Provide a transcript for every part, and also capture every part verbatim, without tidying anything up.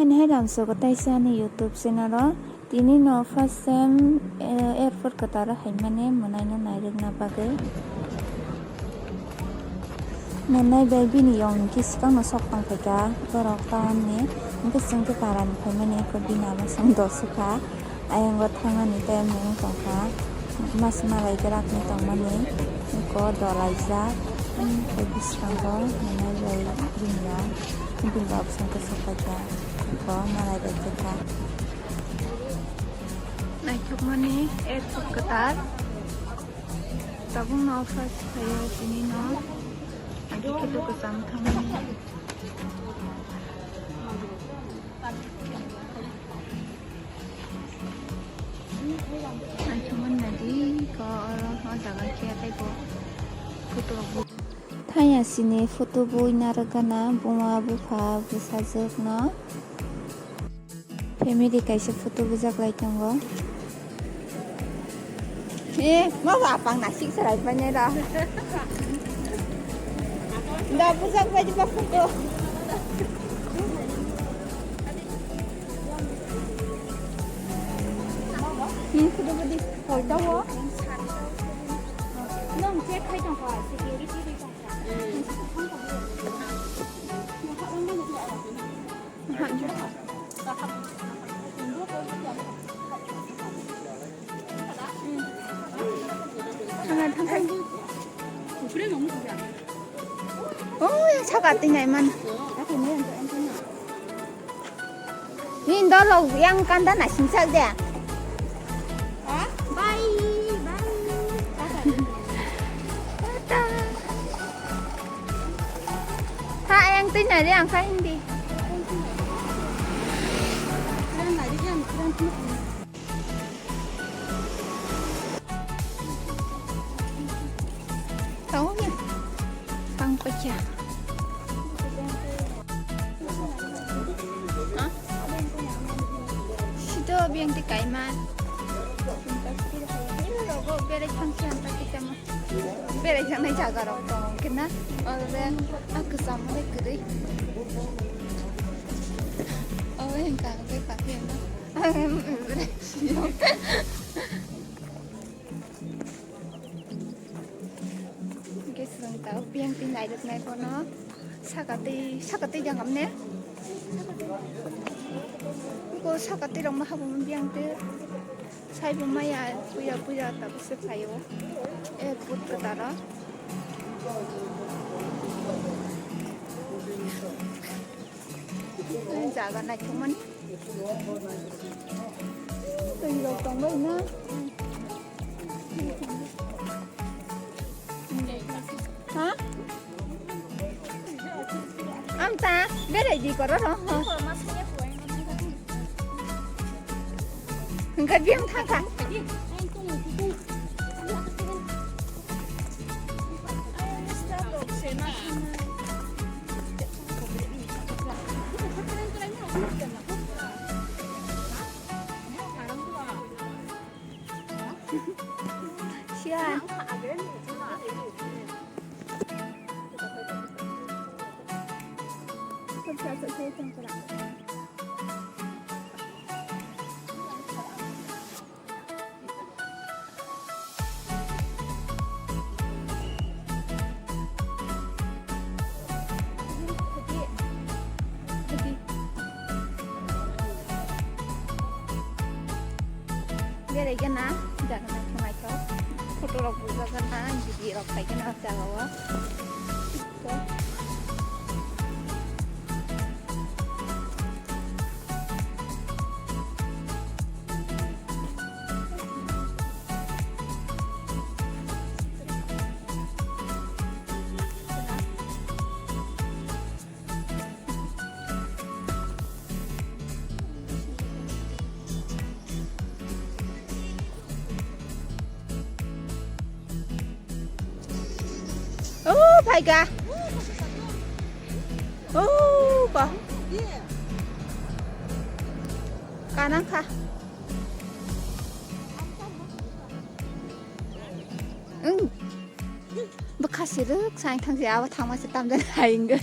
Ani hai ramsogo taisa ani YouTube channel o. Tini no first time, eh, airport kwtaro haimani mwnaino nairwkna bagwi. Mwnai bai bini yong hwnkhe swkangno sok tongphaikha borok town ni, hwnkhe chwngkhe para ni phaimani eko bini ama song dosukha. Ayang o thangmani time wng tongkha, mas malai kwrak wng tongmani, eko dolaijak, tei bwskango mwnai bai bini yong, bini option khe sok paikha, eko malai bai kwkha. Naithokmani airport kwtal, tabukno first phaio tini no, agi khe to kwcham thangmani. Naithokmani naidi ko oro o jaga khe tei bo photo rok bo. Thaya sini photo bui narwkgana buma bupha bwsajwkno. Family kaisa photo bujak lai tongo. Eh, ma ba pang nasik serai paine da. Da bujak bai di ba photo. Ni photo budi hoi da wo. Nong check khai tong kha, security ri tong kha. Oh, yang saka tinggal man. Ni dolok yang kanda na singsak de. Bye, bye. Ha, yang twi nai re, ang kha hindi. Tao ya. Ang pacha. Ha? Sito biyang ti kaiman. Ini logo bere chang chang ta kita mah. Bere chang nai jaga rok tong kena. Ore, aku sama le kiri. Ore, yang kang te pakai na. Guys, ang tao biyang ti nairok nai bono. Sakatwi, sakatwi jangam ne? Ko sakatwi rok ma habung biyang te. Saibo maya puya puya ta bwswk khaio. E put kwtaro. Jaga naithokmani. Twi rok tongbai na. Ha? Amta berai di koro ro ho. Hingke biyang thangkha. Siya. Berai gana, jaga naithok naithok. Photo rok bujak gana, video rok khai gana, jaga o. Oh, phaikha. Oh, ko. Kanang kha. Wng. Bwkha sirwk sai thang se abo thangma se tamjani hai wngwi.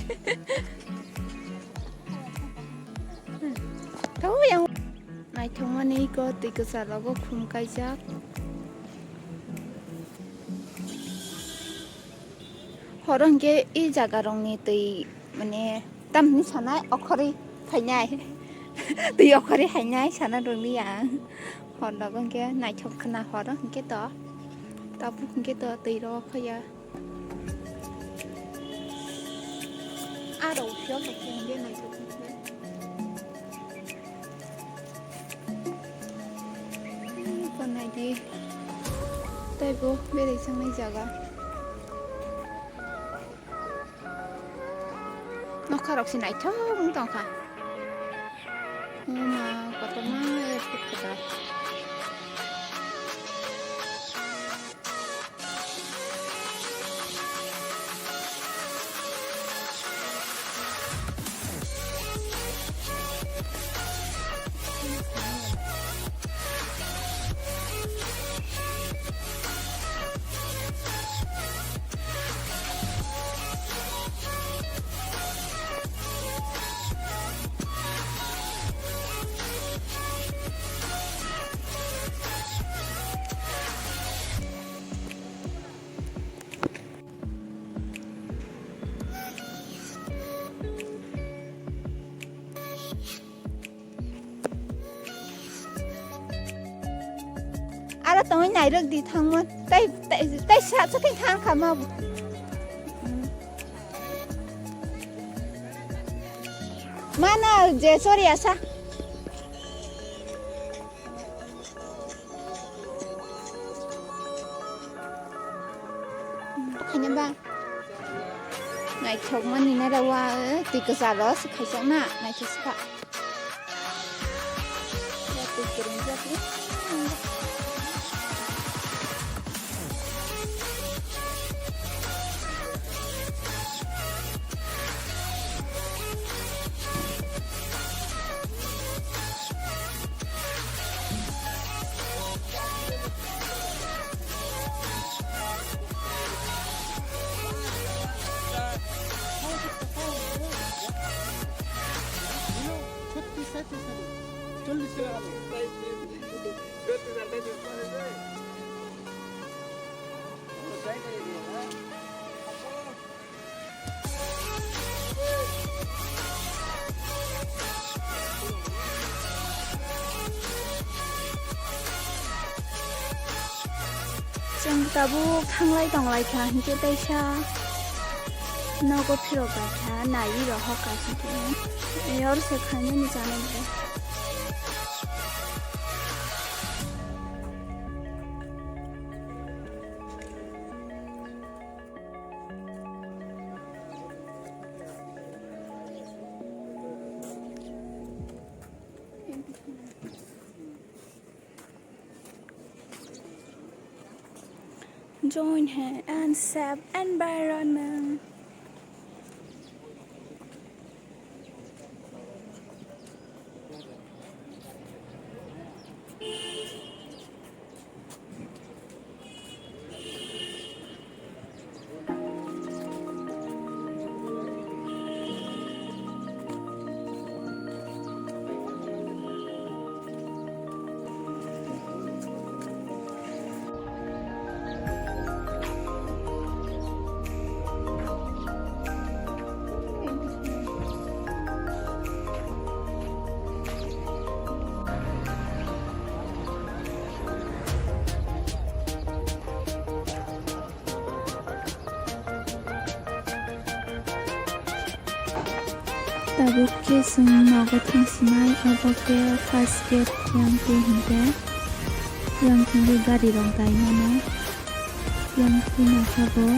Thangmani iko twi kwchar rogo khum kaijak. Horo hwnkhe i jaga rokni twi mane tamni sanai okhorwi phainai. Twi okhorwi hainai sana rwngli ang. Hor rogo hwnkhe naithok khna horo hwnkhe to. Tabuk hwnkhe to twi rogo khoya. Aro phiyok khe hwnkhe naithok khe. Ko naidi. Taibo berai changnai jaga. Nokha rok se naithok wng tongkha. Uma kotorma airport kwtal. Aro tongwi nairok di thangma. Tai, tai, tai sa, sa khe thang kha ma. Mana je sorry asa. Khaina ba. Naithok mani na rawa, twi kwcharo se khaijakna, naithok se kha. Chwng tabuk thanglai tonglai kha, hinkhe teisa nogo phirok bai kha, naiwi rohor kha hinkhe. Yor se khainani chanai khe. Join hand and save environment. Tabuk khe chwng nogo thangsinai, obo khe first gate yang twi hinkhe, yang twi gari rok dai mano, yang twi naikha bo.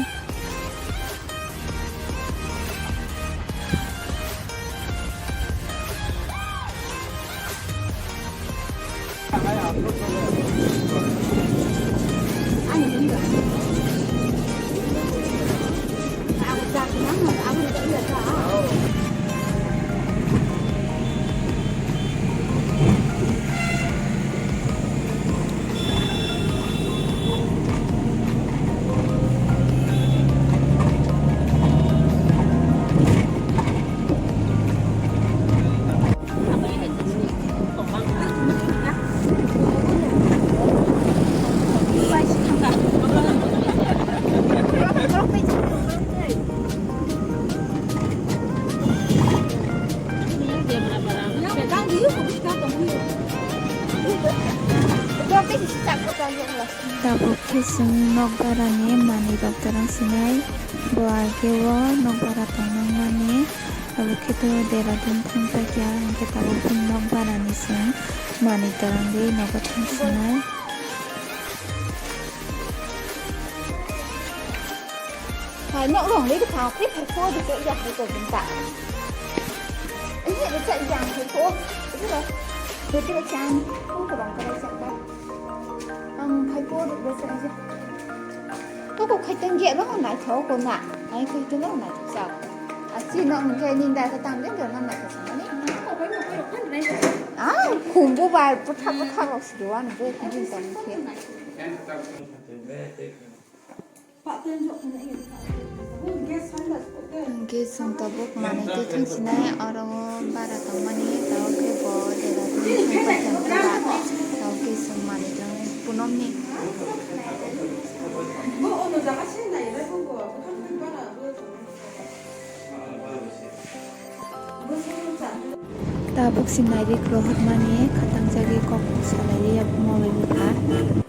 Tabuk khe chwng nok barani manwi rok twrwng sinai, bo age o nok bara tong nangmani, tabuk khe to Dehradun thang paikha, hwnkhe tabuk bini nok barani chwng manwi twrwngwi nogo thang sinai. Hai nok rong le bwkha khe phai kho de ya hai ko bun ta. Ini de cha yang phai kho. Ini lo. Bete chan ko ko rong ko cha ta. Ang phai kho de sa je. Ko ko khai tang ge no nai tho ko na. Ai khai tang no nai tho sa. A si no ang khai nin da ka tang de no nai tho sa ni. Ah, khumbu bai putha putha rok si do an be ki din tang khe. Hwnkhe chwng tabuk manwi twi thang sinai, oro o bara tongmani, tabuk khe bo jera twi thang paikha, tabuk khe chwng manwi tongwi punomni. Tabuk si nairik rohormani khatangjagwi kok kok salaiwi abo mobile bwkha.